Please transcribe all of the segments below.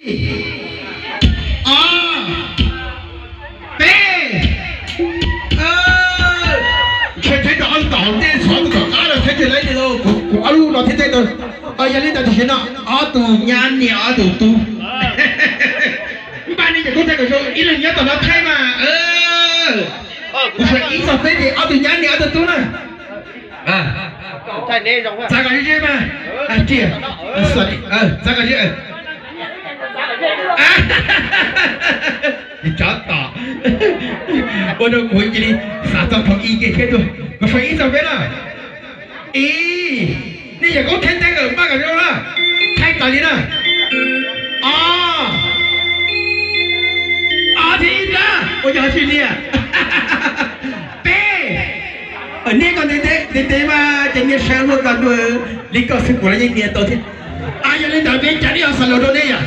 Ib, ob, peb. Ntshe thev rau ob tug tom hauv ntej, xov tus tom qab lawm, thev tsis laib li lauj. Kuv, kuv ob lub no thiab tej ntawd. Yog li ntawd tam sim no ob tug nyab niam ob tug tub, npaj nej cov koob thaij kom zoo, ib leeg nyob tom no thaij mas. Kuv suav ib txog peb ces ob tug nyab niam ob tug tub na. Txav kom ze ze mas. Txav kom ze. Tov tom, ua rau kuv cia li xav txog thaum ub ke thiab dua. Mas suav ib txog peb na. Ib, nej cov koob thaij thaij kom npaj kom zoo na. Thaij tas li na. Ob, ob thiab ib na. Ua yog tsis niam. Peb. Nej koj ntev ntev mas ces niam sawv luag koj ntua li koj xwb kuv los yeej niam tau thiab. Yog li ntawd peb cav ib ob xav lus rau nej yom.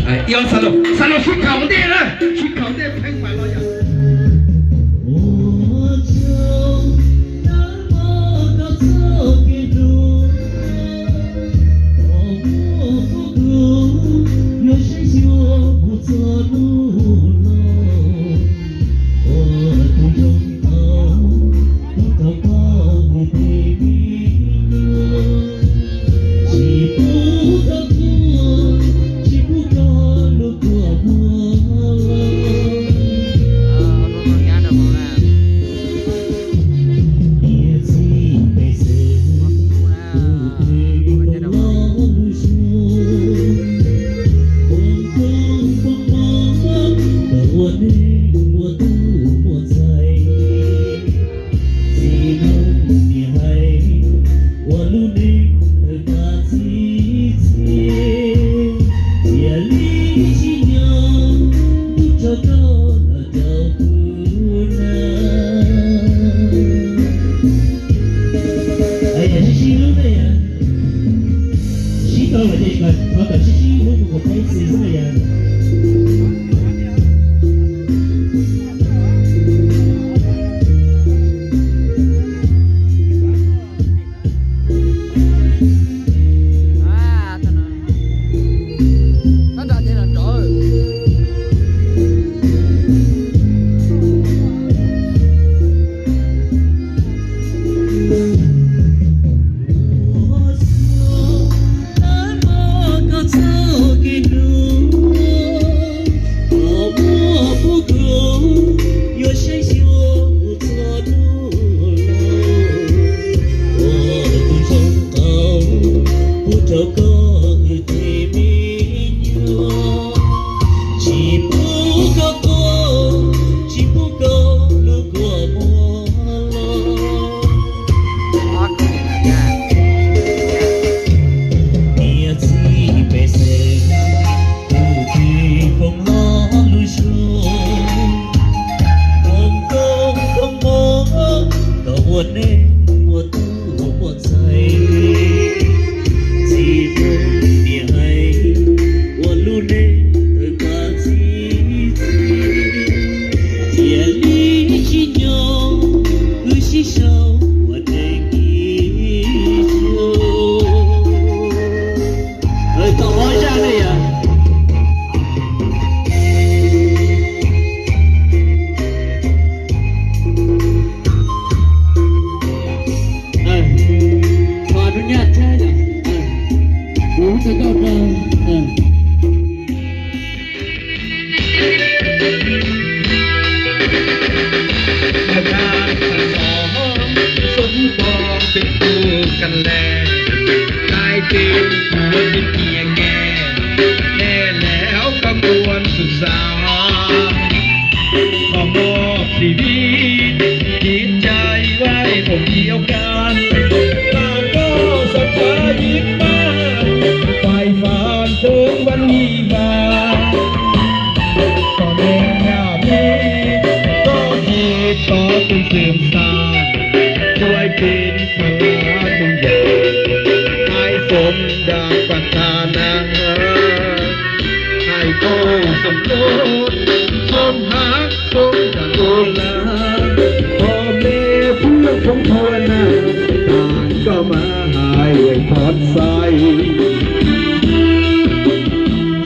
Ib ob xav lus, xav lus sib khaum ntej na, sib khaum ntej pheej mas los yom.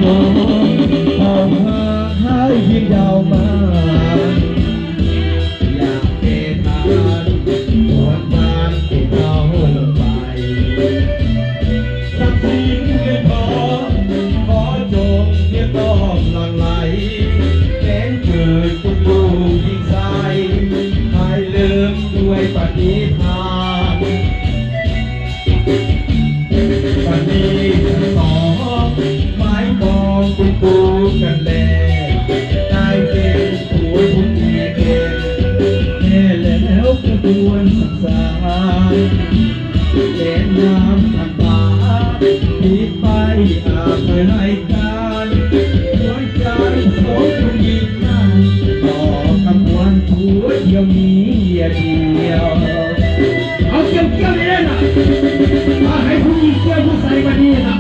Hos hab yij nraus mas, yam peb thab, kuv thab tes tau lawm pais. Xab xib ntiaj thov, qhov tsoom niam toj laam lais, keeb kwm kuv tus yeej xais, hais lwm tus pam tiv thab. Pam tiv thab, maiv pom kuv tus kas les, nais kev kuv tus niam kev, es lawv kuj tuaj xav xav, es nam tham npam, tiv pais a txawj hais tag, ua cas xyov kuv yim naj, tom qab puag kuv yog mi yam diam. Hauv kiag kiag li na, hais kuv yim kiag kuv xaiv mas li na.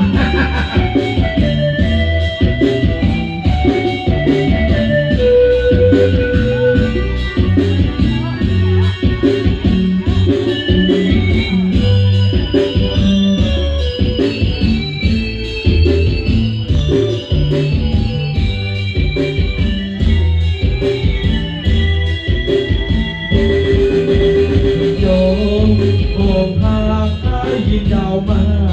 Cov hom phaj yij nraus mas,